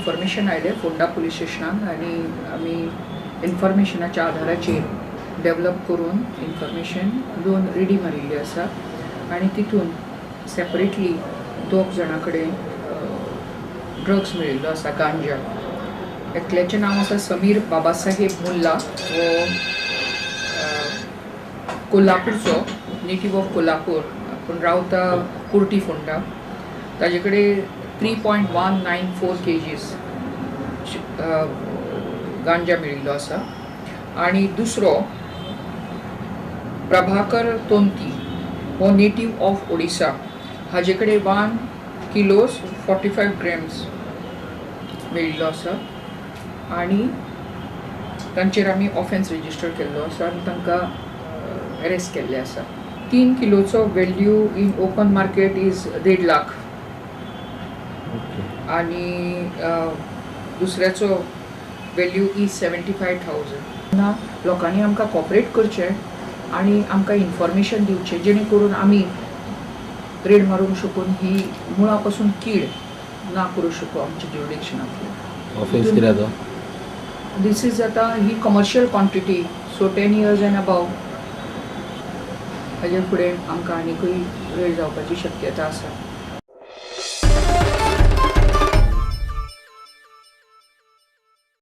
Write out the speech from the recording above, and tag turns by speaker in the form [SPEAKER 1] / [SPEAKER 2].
[SPEAKER 1] Information आयलें Ponda police स्टेशनान आनी आमी इन्फॉर्मेशनाच्या आधाराचेर डेवलप करून इन्फॉर्मेशन दोन रेडी मारिल्ली आसा आनी तितून सेपरेटली दोग जाणां कडेन ड्रग्स मेळिल्लो आसा, गांजा. एकल्याचें नांव आसा समीर बाबासाहेब मुल्ला, हो कोल्हापूरचो, नेटीव ऑफ कोल्हापूर, पूण रावता कुर्टी फोंडा. ताजे कडेन 3.194 kgs गांजा मेळिल्लो आसा. आनी दुसरो प्रभाकर तोंती, हो नेटीव ऑफ ओडिसा, हाजे कडेन 1 kilos 45 grams मेळिल्लो आसा आनी तांचेर आमी ऑफेन्स रजिस्टर केल्लो आसा आनी तांकां अरेस्ट केल्ले आसा. 3 किलोचो value in open market is 1.5 lakh आनी दुसऱ्याचो व्हेल्यू is 75,000. ना, लोकांनी आमकां कॉपरेट करचें आनी आमकां इन्फॉर्मेशन दिवचें, जेणे करून आमी रेड मारूंक शकून ही मुळा पासून कीड ना करूं शकू आमच्या ज्युरिडिक्शनांतली.
[SPEAKER 2] ऑफेन्स कितें जाता?
[SPEAKER 1] This is आतां ही commercial quantity, so 10 years and above. हाजे फुडें आमकां आनीकूय रेड जावपाची शक्यता आसा.